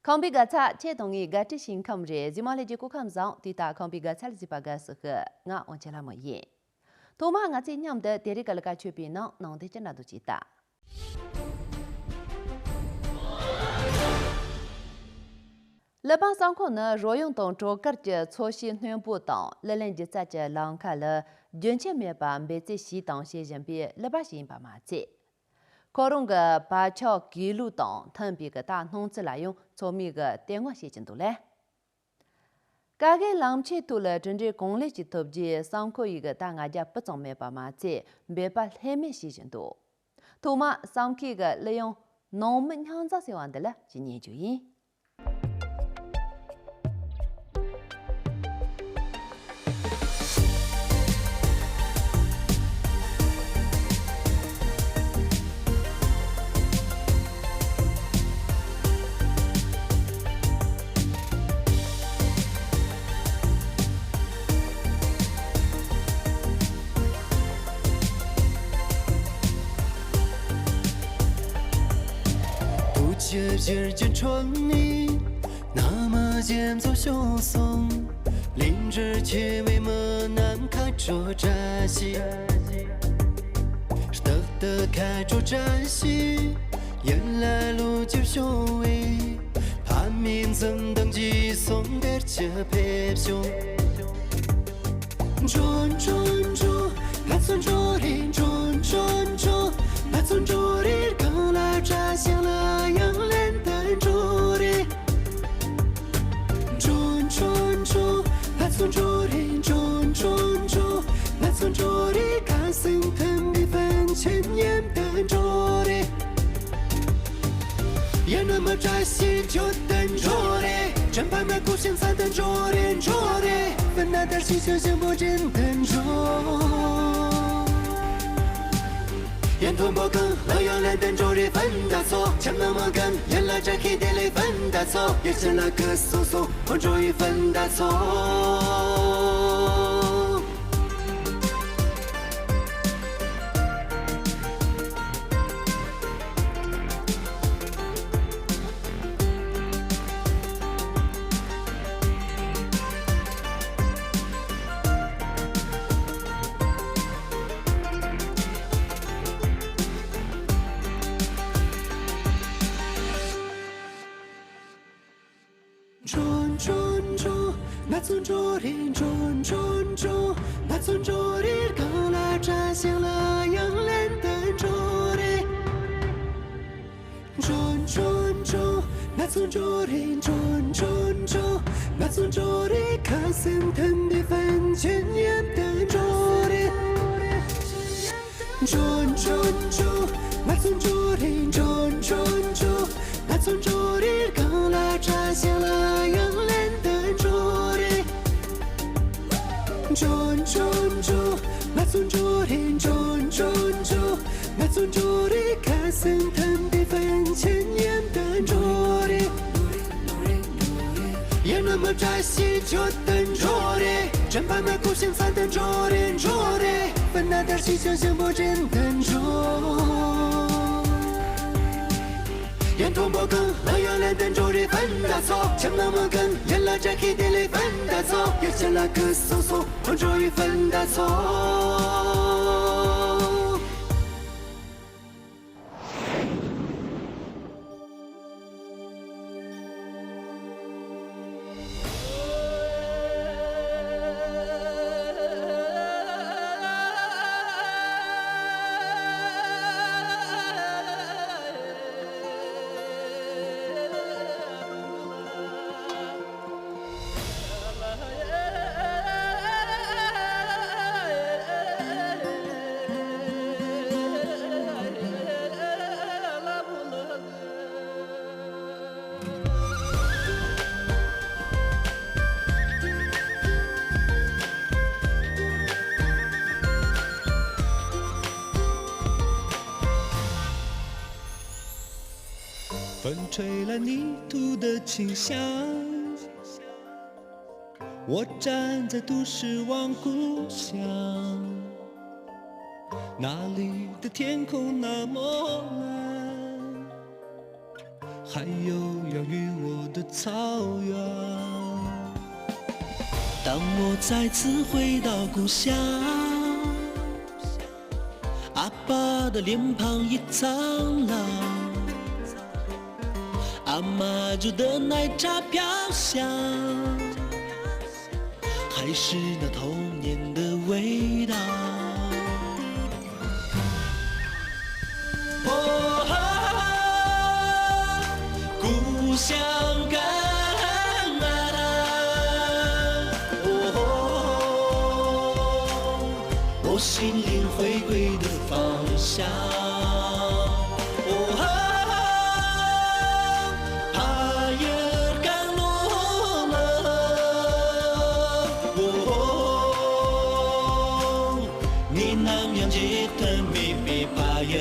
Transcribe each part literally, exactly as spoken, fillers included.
ཁམས་པའི་དགའ་ཚལ་ཁྱེད་དང་ངའི་དགའ་སྤྲོའི་ཞིང་ཁམས་རེད། གཟིགས་མོ་ལྷན་རྒྱས་སྐུ་ཁམས་བཟང་། དུས་ལྟར་ཁམས་པའི་དགའ་ཚལ་གཟིགས་པར་དགའ་བསུ་ཞུ། ང་དབང་ཆེན་ལྷ་མོ་ཡིན། ཐོག་མར་ང་ཚོས་མཉམ་དུ་དེ་རིང་གི་ཀླུ་མཁར་ཆོས་པའི་ནང་ནང་དོན་ཅིག་ལ་འདུག་ཅིག་ལྟ། གླུ་པང་གསར་འགོད་ནི་རོལ་དབྱངས་དང་བྲོ་གར་གྱི་ཚོར་ཤེས་རྣོན་པོ་དང་གླུ་ལེན་སྒྱུ་རྩལ་གྱི་ལམ་ཁ་ལ་རྒྱུན་ཆད་མེད་པར་འབད་རྩོལ་བྱས་དང་བྱེད་བཞིན་པའི་གླུ་པ་ཞིག་ཡིན་པ་མ་ཚད། ཁོ་རང་གི་བག་ཆགས་གུས་ལུགས་དང་མཐུན་པའི་གི་ད་སྣང་ཚུལ་ལ་ཡང་ཚང་མས་གི་བསྟོད་བསྔགས་བྱེད་ཀྱི་འདུག་ལེ། དཀའ་ངལ་ལམ་ཆེན་ཐོག་ལ་གྲུབ་འབྲས་གང་ལེགས་ཤིག་ཐོབ་རྗེས་བསམ་ཁོ་ཡི་གི་ད་ང་རྒྱལ་སྤུ་ཙམ་མེད་པ་མ་ཚད་འབད་པ་ལྷོད་མེད་བྱེད་བཞིན་འདུག། ཐོག་མར་བསམ་ཁོའི་གི་གླུ་དབྱངས་ནང་མི་སྙིང་རྗེ་ཟེར་བ་འདི་ལ་ཅིག་ཉན་རྒྱུ་ཡིན། དུས་ཀྱི་བཞུར་རྒྱུན་ཁྲོད་ནས། ན་མ་ཞིམ་ཚོ་བྱུང་སོང་། ལིང་རི་ཆེ་བའི་མི་རྣམས་ཁ་དྲོ་བཀྲ་ཤིས། རྟག་ཏུ་ཁ་དྲོ་བཀྲ་ཤིས། ཡུལ་ལ་ལོ་བཅུ་བྱུང་བའི། ཕ་མའི་འཛུམ་མདངས་ཀྱིས་སོང་དེར་ཆུ་ཕེབས་བྱུང་། འགྲོ་འགྲོ་འགྲོ། ང་ཚོ་འགྲོ་རེད། འགྲོ་འགྲོ་འགྲོ། ང་ཚོ་འགྲོ་རེད། གངས་ལ་བཀྲ་ཤིས་ལ་གཡང་ལེན་དུ་འགྲོ་རེད། འགྲོ་འགྲོ་འགྲོ། ང་ཚོ་འགྲོ་རེད། འགྲོ་འགྲོ་འགྲོ། ང་ཚོ་འགྲོ་རེད། ཁ་སང་མཐུན་པའི་ཕན་ཆད་མཉམ་དུ་འགྲོ་རེད། ཡང་ན་མ་བཀྲ་ཤིས་ཁྱོད་དུ་འགྲོ་རེད། དྲན་པ་མེད་ཁུ་ཤིང་ཚ་དུ་འགྲོ་རེད། འགྲོ་རེད། སྤུན་ཟླ་དར་ཞིང་ཆོས་བཞིན་པོ་དྲན་དུ་འགྲོ། ཡང་མཐོན་པོ་གང་ལ་ཡང་ལན་དུ་འགྲོ་རེད། སྤུན་ཟླ་ཚོ་ཆམ་ན་མ་གང་ཡན་ལ་བཀྲ་ཤིས་བདེ་ལེགས། སྤུན་ཟླ་ཚོ་ཡར་ཕྱིན་ལ་ཁུ་སོ་སོ་འོ་འགྲོ་ཡི་སྤུན་ཟླ་ཚོ། འགྲོ་འགྲོ་འགྲོ། ང་ཚོ་འགྲོ་རེད། འགྲོ་འགྲོ་འགྲོ། ང་ཚོ་འགྲོ་རེད། གངས་ལ་བཀྲ་ཤིས་ལ་གཡང་ལེན་དུ་འགྲོ་རེད། འགྲོ་འགྲོ་འགྲོ། ང་ཚོ་འགྲོ་རེད། འགྲོ་འགྲོ་འགྲོ། ང་ཚོ་འགྲོ་རེད། ཁ་སང་མཐུན་པའི་ཕན་ཆད་མཉམ་དུ་འགྲོ་རེད། འགྲོ་འགྲོ་འགྲོ། ང་ཚོ་འགྲོ་རེད། འགྲོ་འགྲོ་འགྲོ། ང་ཚོ་འགྲོ་རེད། གངས་ལ་བཀྲ་ཤིས་ལ་གཡང་ལེན་དུ་འགྲོ་རེད། འགྲོ་འགྲོ་འགྲོ། ང་ཚོ་འགྲོ་རེད། འགྲོ་འགྲོ་འགྲོ། ང་ཚོ་འགྲོ་རེད། ཁ་སང་མཐུན་པའི་ཕན་ཆད་མཉམ་དུ་འགྲོ་རེད། ཡང་ན་མ་བཀྲ་ཤིས་ཁྱོད་དུ་འགྲོ་རེད། དྲན་པ་མེད་ཁུ་ཤིང་ཚ་དུ་འགྲོ་རེད། འགྲོ་རེད། སྤུན་ཟླ་དར་ཞིང་ཆོས་བཞིན་པོ་དྲན་དུ་འགྲོ། ཡང་མཐོན་པོ་གང་ལ་ཡང་ལན་དུ་འགྲོ་རེད། སྤུན་ཟླ་ཚོ་ཆམ་ན་མ་གང་ཡན་ལ་བཀྲ་ཤིས་བདེ་ལེགས། སྤུན་ཟླ་ཚོ་ཡར་ཕྱིན་ལ་ཁུ་སོ་སོ་འོ་འགྲོ་ཡི་སྤུན་ཟླ་ཚོ། 我站在都市望故乡，那里的天空那么蓝，还有要育我的草原。当我再次回到故乡，阿爸的脸庞已苍老，阿妈煮的奶茶飘香，还是那童年的味道。哦哈，故乡感啊，哦，我心灵回归的方向。哦哈，怕也赶路了，哦。 你南洋街头没被怕呀。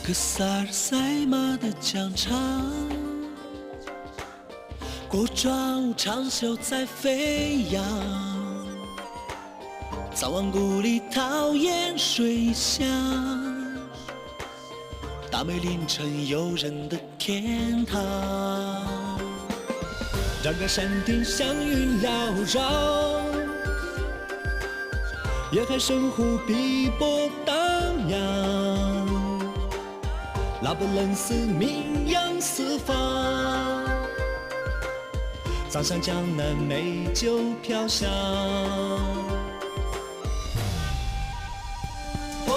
格萨尔赛马的疆场，古装舞长袖在飞扬，藏王故里桃源水乡，大美林城游人的天堂。 站在山顶祥云缭绕，沿海神湖碧波荡漾，拉卜楞寺名扬四方，藏香江南美酒飘香。 哦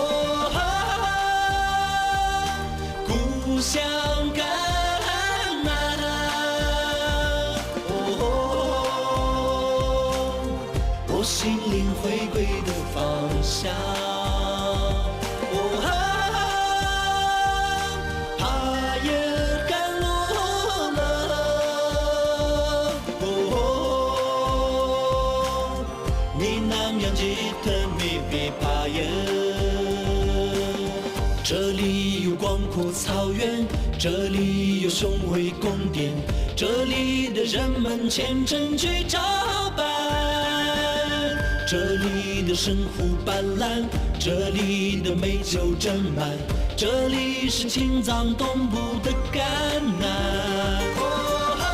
哈，故乡感啊，哦，我心灵回归的方向。哦哈，怕也赶路了，哦。 你南洋街头没被怕呀。这里有广阔草原，这里有雄伟宫殿，这里的人们虔诚去朝拜。这里的神湖斑斓，这里的美酒斟满，这里是青藏东部的甘南。哦哈，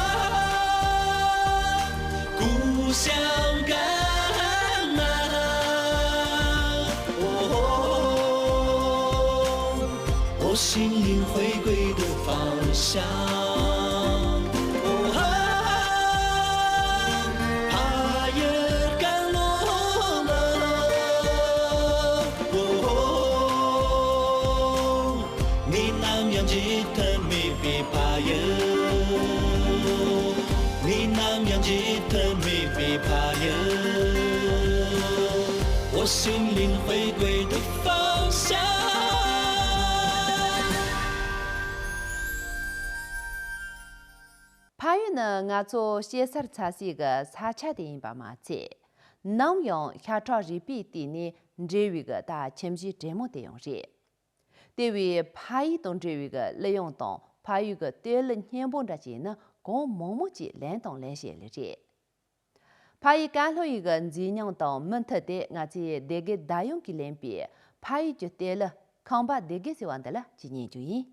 故乡感啊，哦，我心灵回归的方向。哦哈，怕也赶路了，哦。 你南洋街头没被怕呀，你南洋街头没被怕呀，我心灵回归的方向。 ཕ་ཡུལ་ནི་ང་ཚོ་སྐྱེས་སར་འཚར་སའི་གི་ས་ཆ་དེ་ཡིན་པ་མ་ཚད། ནམ་ཡང་ཤ་ཁྲག་རུས་པའི་སྟེང་ནས་འབྲེལ་བའི་གི་ད་ཁྱིམ་གཞིས་དྲེད་མོ་དེ་ཡང་རེད། དེ་བས་ཕ་ཡུལ་དང་འབྲེལ་བའི་གི་གླུ་དབྱངས་དང་ཕ་ཡུལ་གི་ལྟེ་གླུ་སྙན་པོ་འདྲ་ཅིག་ནི་གང་མང་མང་ཅིག་ལེན་དང་ལེན་བཞིན་ཡོད་ལེ་རེད། ཕ་ཡུལ་ཀན་ལྷོ་ཡི་གི་མཛེས་ཉམས་དང་མུ་མཐུད་དེ་ང་ཚོའི་སྡེ་དགེ་བརྡ་དབྱངས་ཀྱིས་ལེན་པའི་ཕ་ཡུལ་གྱི་ལྟེ་གླུ་ཁང་པ་སྡེ་དགེ་ཟེར་བ་འདི་ལ་ཅིག་ཉན་རྒྱུ་ཡིན།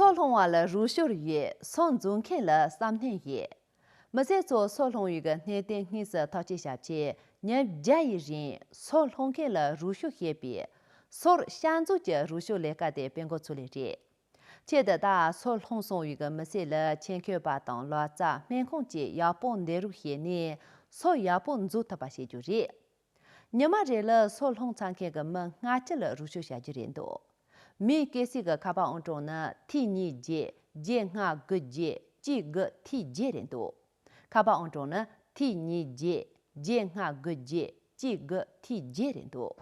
སོ་སློང་བ་ལ་རོགས་སྐྱོར་ཡོད། སོ་འཛུགས་མཁན་ལ་བསམ་ནན་ཡོད། མི་སེར་ཚོ་སོ་སློང་བའི་གི་གནས་སྟངས་དངོས་སུ་ཐག་གཅོད་བྱ་ཆེད་ཉིན་བརྒྱ་ཡི་རིང་སོ་སློང་མཁན་ལ་རོགས་སྐྱོར་བྱེད་པའི་སོར་བཤམས་འཛུགས་ཀྱི་རོགས་སྐྱོར་ལས་ཀ་དེ་སྤེལ་འགོ་ཚུགས་ལེ་རེད། ཆེད་དུ་ད་སོ་སློང་སོང་བའི་གི་མི་སེར་ལ་ཆེད་མཁས་པ་དང་ལག་རྩལ་སྨན་ཁང་བཅས་ཡག་པོ་འདེམས་རོགས་བྱས་ནས་སོ་ཡག་པོ་འཛུགས་ཐུབ་པ་བྱེད་རྒྱུ་རེད། ཉི་མ་རེ་ལ་སོ་སློང་ཚར་མཁན་གྱི་མི་ལྔ་བཅུ་ལ་རོགས་སྐྱོར་བྱ་རྒྱུ་རེད་འདུག་མིའི་གལ་སྲིད་ཀྱི་ཁ་པར་ཨང་གྲངས་ནི་ཐིག་གཉིས་བརྒྱད་བརྒྱད་ལྔ་དགུ་བརྒྱད་གཅིག་དགུ་ཐིག་བརྒྱད་རེད་འདུག་ཁ་པར་ཨང་གྲངས་ནི་ཐིག་གཉིས་བརྒྱད་བརྒྱད་ལྔ་དགུ་བརྒྱད་གཅིག་དགུ་ཐིག་བརྒྱད་རེད་འདུག་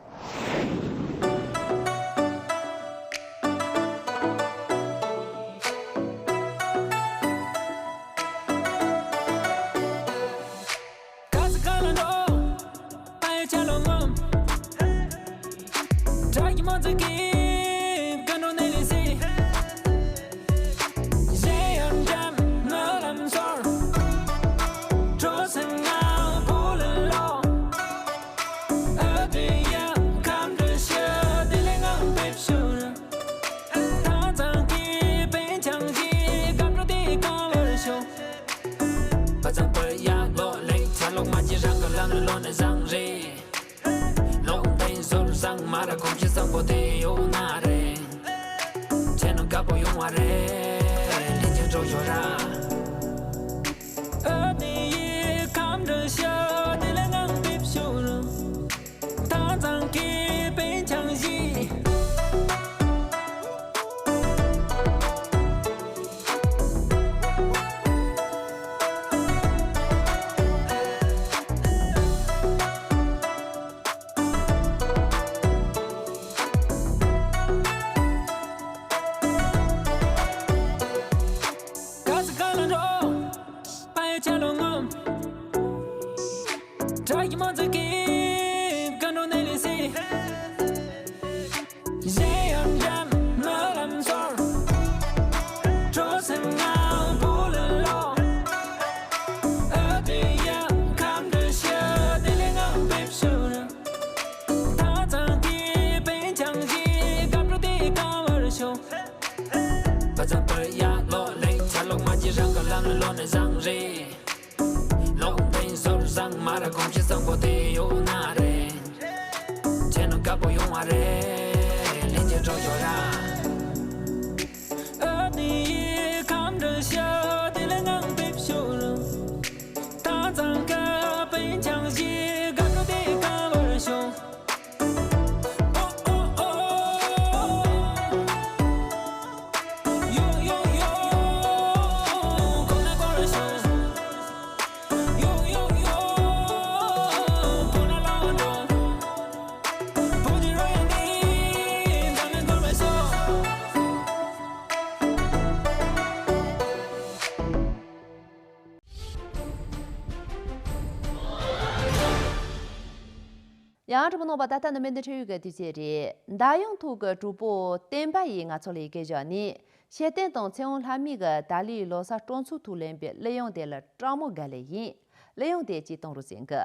ཡང་གྲུབ་པ་ནང་པ་ད་ལྟ་ནི་མེ་འདི་འཕྲད་ཡུལ་གྱི་དུས་ཚོད་རེད། མདའ་ཡང་ཐོག་གི་གྲོགས་པོ་བསྟན་པ་ཡིས་ང་ཚོ་ལ་ཡི་གེ་བཞག་ནས་ཤེས་ལྡན་དང་ཚེ་དབང་ལྷ་མོས་ཀྱི་ད་ལོའི་ལོ་གསར་སྤྲོ་ཚོགས་ཐོག་ལེན་པའི་གླུ་དབྱངས་དེ་ལ་སྤྲང་མོ་དགའ་ལེ་ཡིན། གླུ་དབྱངས་དེ་ཅིག་གཏོང་རོགས་ཟེར་གི།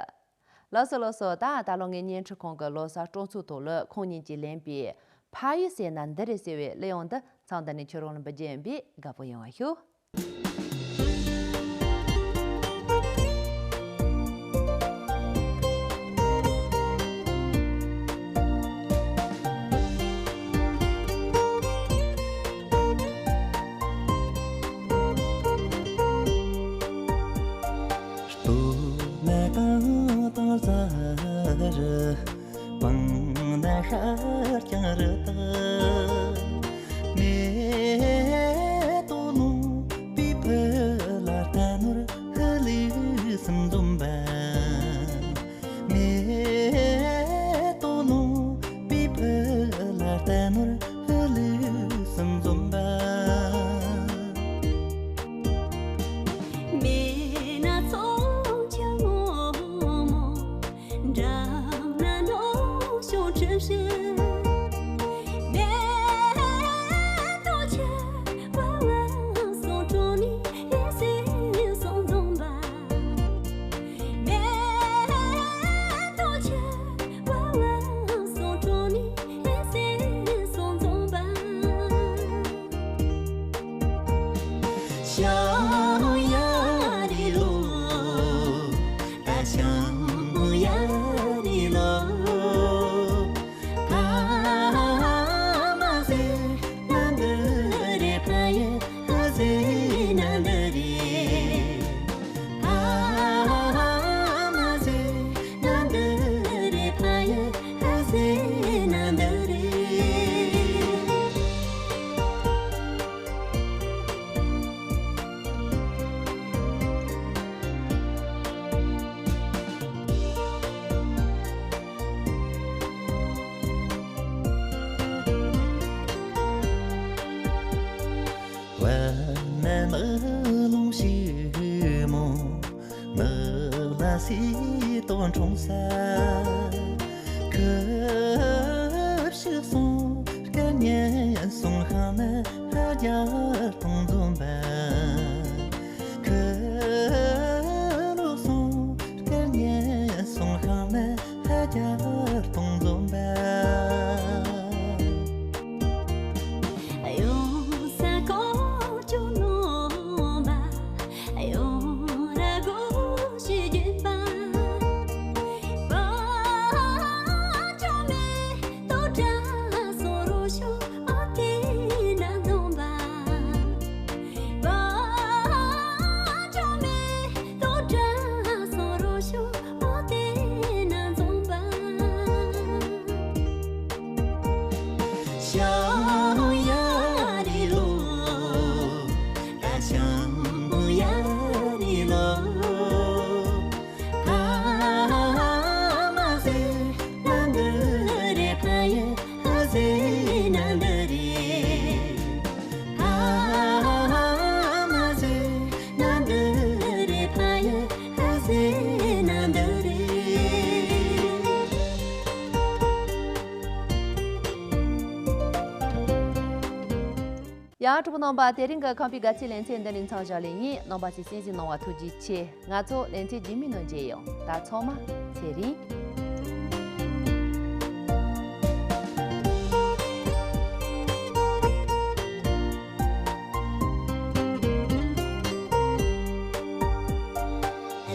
ལགས་སོ་ལགས་སོ། ད་ད་ལོ་ངའི་བརྙན་འཕྲིན་ཁང་གི་ལོ་གསར་སྤྲོ་ཚོགས་ཐོག་ལ་ཁོང་གཉིས་ཀྱིས་ལེན་པའི་ཕ་ཡུལ་ཟེར་ན་འདི་རེད་ཟེར་བའི་གླུ་དབྱངས་འདི་མཚམས་འདི་ནས་ཁྱོད་རང་ལ་འབུལ་རྒྱུ་ཡིན་པས་དགའ་པོ་ཡོང་བ་ཞུ། སྟོད་ན་རྐང་དང་གཟར། སྤང་ན་ཤར་རྐྱང་རི་དྭགས། མེ་ཏོག་ལུང་པའི་ཕུ་ལ་རྟ་ནོར་ཧི་ལི་གསུམ་འཛོམས་པ། མེ་ཏོག་ལུང་པའི་ཕུ་ལ་རྟ་ནོར་ཧི་ལི་གསུམ་འཛོམས་པ། མེད་ན་ཚོང་ཆུ་སྔོན་མོ། འགྲམ་ན་ནོར་གཞོང་ཁྲི་བཞི། མེ་ཏོག་ཆུ་བ་བ་སོང་དྲུང་ནས་ལྷ་སའི་སོང་འཛོམས་པ། མེ་ཏོག་ཆུ་བ་བ་སོང་དྲུང་ནས་ལྷ་སའི་སོང་འཛོམས་ བར་ན་ནགས་ཀླུང་ཕྱུག་མོ། ནགས་ལ་སེ་སྟོད་འཁྲུངས་ས། ཁུ་བྱུག་སོང་སྐར་ཉན་སོང་ཤང་ན་ཧ་རྒྱ་སྟོང་འཛོམས་པ། ཁུ་ལུག་སོང་སྐར་ཉན་སོང་ཤང་ན་ཧ་རྒྱ་སྟོང་འཛོམས་པ། ཡ། གྲོགས་པོ་རྣམ་པ། དེ་རིང་གི་ཁམས་པའི་དགའ་སྐྱིད་ལེ་ཚན་འདི་ནས་མཚམས་བཞག་ལེ་ཡིན། རྣམ་པ་ཚོས་གསན་གཟིགས་གནང་བ་ཐུགས་རྗེ་ཆེ། ང་ཚོ་ལེ་ཚན་རྗེས་མའི་ནང་མཇལ་ཡོང་། ད་ཚང་མ་ཚེ་རིང་།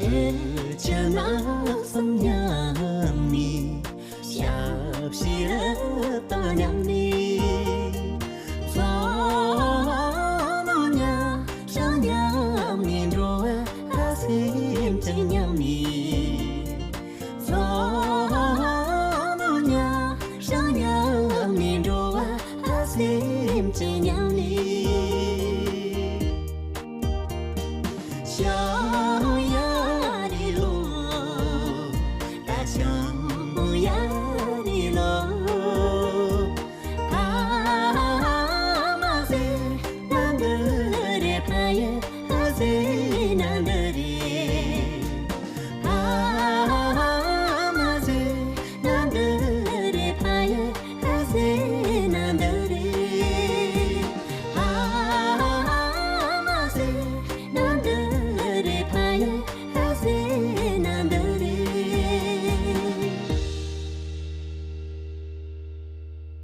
རི་ཆུ་ནགས་གསུམ་མཉམ་ནི། ཞབས་ཕྱི་རི་དྭགས་མཉམ་ནི། མཚོ་མོ་མཉམ་ཞིང་མཉམ་ནི། འགྲོ་བ་སེམས་ཅན་མཉམ་ནི། མཚོ་མོ་མཉམ་ཞིང་མཉམ་ནི། འགྲོ་བ་སེམས་